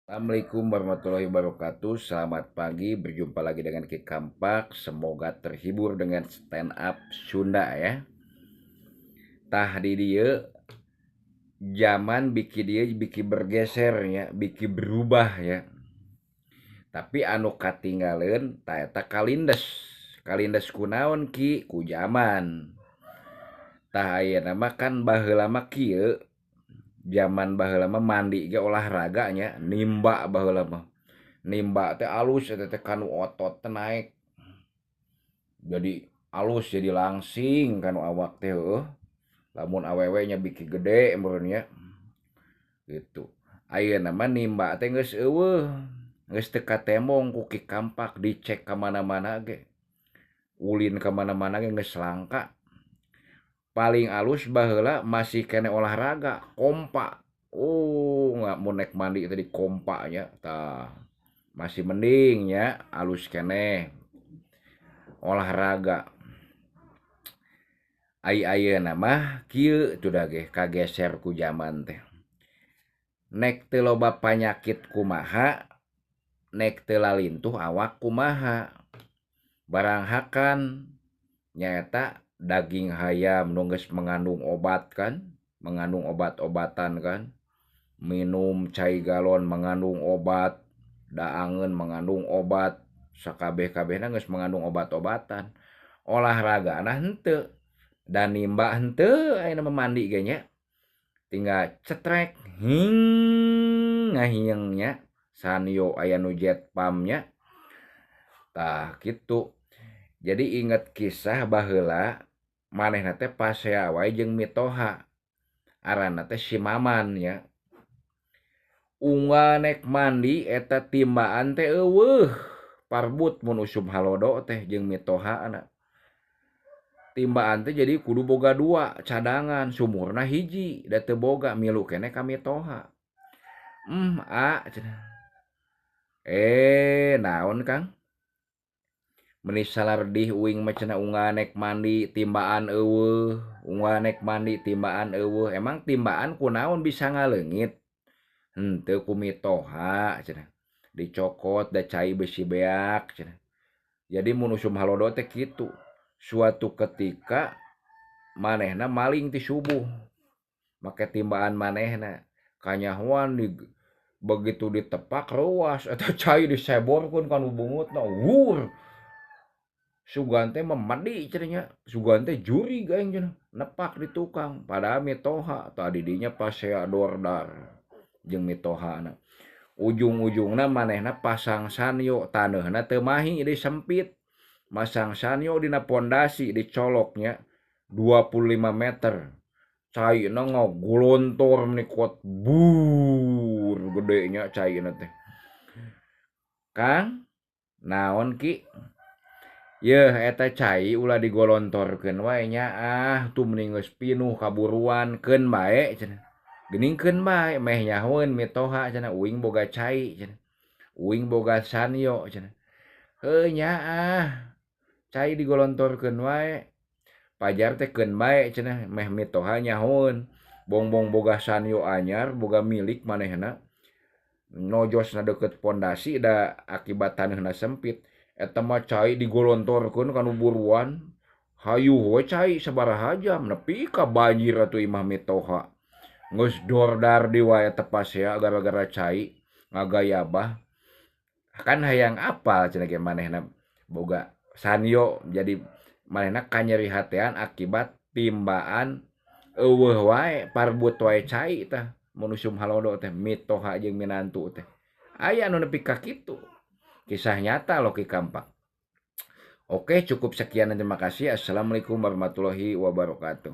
Assalamualaikum warahmatullahi wabarakatuh. Selamat pagi, berjumpa lagi dengan Ki Kampak. Semoga terhibur dengan stand up Sunda ya. Tah di dieu zaman biki dieu biki bergeser ya, biki berubah ya. Tapi anu katinggaleun ta eta kalindes. Kalindes kunaon Ki? Ku zaman. Tah ayeuna mah kan baheula mah kieu, zaman baheula mah mandi ge olahraga nya, nimba baheula mah. Nimba teh alus eta teh kanu otot teh naek. Jadi alus jadi langsing kanu awak teh heueuh. Lamun awewe nya biki gede meureun nya. Gitu. Ayeuna mah nimba teh geus eueuh. Geus teu katembong ku Ki Kampak dicek ka mana-mana ge. Ulin ka mana-mana ge geus langka. Paling alus baheula masih keneh olahraga kompa. Oh, nggak mun nek mandi teh di kompa nya tah. Masih mending nya alus keneh olahraga. Ai ayeuna mah kieu tuh da ge kageser ku zaman teh. Nek teu loba panyakit kumaha, nek teu lalintuh awak kumaha. Barang hakan nyaeta daging hayam nu geus mengandung obat kan, mengandung obat-obatan kan. Minum cai galon mengandung obat, daangeun mengandung obat, sakabeh-kabehna geus mengandung obat-obatan. Olahragana henteu, da nimba henteu ayeuna mah mandi ge nya. Tinggal cetrek hing ngahieng nya, sanyo aya nu jet pump nya. Tah kitu. Jadi inget kisah baheula manehna teh pasea wae jeung mitoha. Aranna teh si Maman nya. Unggal nek mandi eta timbaan teh eueuh parbut mun usum halodo teh jeung mitohana. Timbaan teh jadi kudu boga dua cadangan, sumurna hiji da teu boga milu keneh ka mitoha. A cenah. Naon Kang? Meuni salardih uing mah cenah unggal nek mandi timbaan eueuh, unggal nek mandi timbaan eueuh. Emang timbaan kunaon bisa ngaleungit? Henteu ku mitoha cenah. Dicokot da cai besi beak cenah. Jadi mun usum halodo teh kitu. Suatu ketika manehna maling ti subuh. Make timbaan manehna kanyahoan di begitu ditepak reuas eta cai diseborkeun kana bungutna wur. Sugan teh memedi cenah nya, sugan teh jurig aing cenah, nepak di tukang padahal mitoha tah di dinya pasea dordar jeung mitohana. Ujung-ujungna manehna pasang sanyo, taneuhna teu mahi deui sempit. Masang sanyo dina pondasi dicoloknya 25 meter. Caina ngagolontor meni kuat bur gedenya caina teh. Kang, naon Ki? Yeuh eta cai ulah digolontorkeun wae nya ah tuh meni geus pinuh kaburuan keun bae cenah. Geuning keun bae meh nyahoeun mitoha cenah uing boga cai cenah. Uing boga sanyo cenah. Heuh nya ah cai digolontorkeun wae. Pajar teh keun bae cenah meh mitoha nyahoeun. Bongbong boga sanyo anyar boga milik manehna. Nojosna deukeut pondasi da akibat taneuhna sempit. Eta mah cai digolontorkeun kanu buruan. Hayuh we cai sabaraha jam nepi ka banjir atuh imah mitoha. Geus dordar di wae teh pasea gara-gara cai ngagayabah. Kan hayang apal cenah ge manehna boga sanyo jadi manehna kanyeri hatean akibat timbaan eueuh wae parbut wae cai tah mun usum halodo teh mitoha jeung minantu teh. Aya anu nepi ka kitu. Kisah nyata loh Ki Kampak. Oke, cukup sekian dan terima kasih. Assalamualaikum warahmatullahi wabarakatuh.